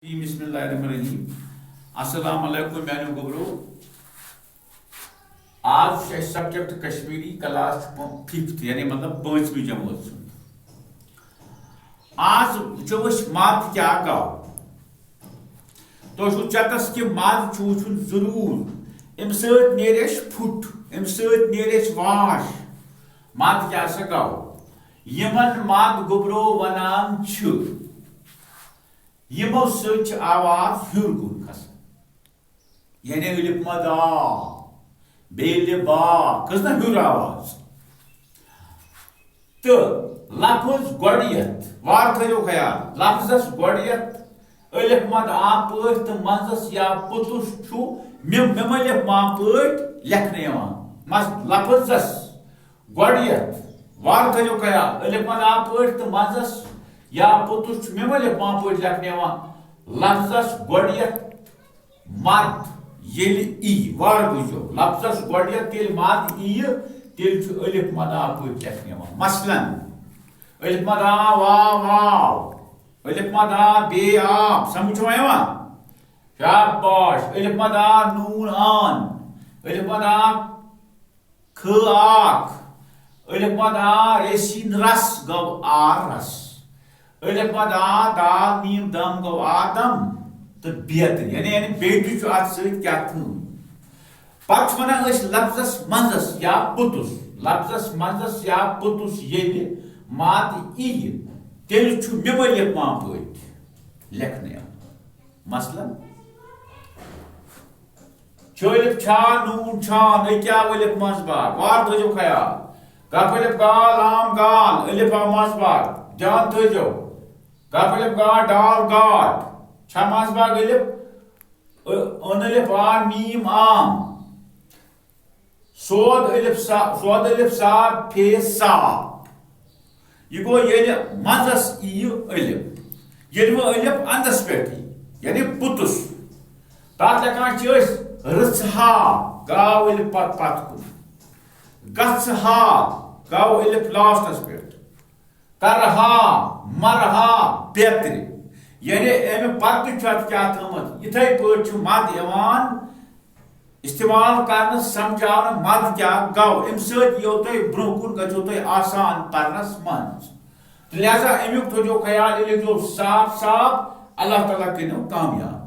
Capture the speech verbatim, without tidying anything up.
بسم اللہ الرحمن الرحیم۔ السلام علیکم میانیو گوبرو۔ آز چھُ اَسہِ subject کشمیری، class چھُ پو-، fifth، یعنی مطلب پٲنٛژمہِ جمٲژ ہُنٛد۔ آز وٕچھو أسۍ مد کیٛاہ گوٚو۔ تۄہہِ چھُو چَکَس کہِ مد چھُ وٕچھُن ضروٗر۔ اَمہِ سۭتۍ نیرِ اَسہِ پھُٹ، اَمہِ سۭتۍ نیرِ اَسہِ واش۔ مد کیٛاہ سا گوٚو؟ یِمن مد گوبرو وَنان چھِ، یِمو سۭتۍ چھِ آواز ہیوٚر کُن کھسان۔ یعنی الف مد آ، بیٚیہِ ییٚلہِ با، کھٔژ نہ ہیوٚر آواز۔ تہٕ لفظ گۄڈٕ یتھ، وارٕ تھٲیِو خیال، لفظس گۄڈٕ یتھ الف مد آ پٲٹھۍ تہٕ منٛزس یا پوٚتُس چھُ مِم-، مِم الف ما پٲٹھۍ لیکھنہٕ یِوان۔ مس-، لفظس گۄڈٕ یتھ، وارٕ تھٲیِو خیال، الف مد آ پٲٹھۍ تہٕ منٛزس یا پوٚتُس چھُ مِم الف ما پٲٹھۍ لیکھنہٕ یِوان۔ لفظس گۄڈٕ یتھ مد ییٚلہِ ای، وارٕ بوٗزِو، لفظس گۄڈٕ یتھ ییٚلہِ مد ای، تیٚلہِ چھُ الف مد آ پٲٹھۍ لیکھنہٕ یِوان۔ مثلاً، الف مد آ وا واو، الف مد آ بے آب، سمجھ چھُوا یِوان؟ شاباش۔ الف مد آ نون آن، الف مد آ کھ آکھ، الف مد آ ریسین رس گوٚو آ رس، الف مد آ دال میم دم گوٚو آ دم، تہٕ بیترِ، یعنی، یعنی بیترِ چھُ اتھ سۭتۍ کیٛاہ تھٲومٕتۍ۔ پتہٕ چھِ ونان أسۍ لفظس منٛزس یا پوٚتُس، لفظس منٛزس یا پوٚتُس ییٚلہِ مد یِیہِ، تیٚلہِ چھُ مِم الف ما پٲٹھۍ لیکھنہٕ یِوان۔ مثلاً، چھٲلِتھ چھا نوٗن چھان، أکیا ؤلِتھ منٛز باگ، وار تھٲیِو خیال۔ گپ الف گا لام گال، الف آ منٛز باگ، دھیان تھٲیِو۔ گپ الف گا ڈال گاڈ، چھا منٛز باگ الف؟ ٲ-، ٲن الف آ میم آم۔ سود الف سا، سود الف سا پھے صاف۔ یہِ گوٚو ییٚلہِ منٛزس یِیہِ الف۔ ییٚلہِ وۄنۍ الف اندس پٮ۪ٹھ یی، یعنی پوٚتُس، تتھ لیکھان چھِ أسۍ رٕژ ہا، گاو الف پتہٕ پتہٕ کُن۔ گژھ ہا، گاو الف لاسٹس پٮ۪ٹھ۔ کرہا، مرہا، بیترِ۔ یعنی امہِ پتہٕ چھُ اتھ کیٛاہ تھٲومٕژ؟ یِتھے پٲٹھۍ چھُ مد یِوان استعمال کرنہٕ، سمجھاونہٕ، مد کیٛاہ گوٚو؟ امہِ سۭتۍ یِیو تۄہہِ برونٛہہ کُن، گژھیو تۄہہِ آسان پرنس منٛز۔ تہٕ لہذا امیُک تھٲیزیو خیال، یہِ لیکھزیو صاف صاف، اللہ تعالیٰ کٔرِنو کامیاب۔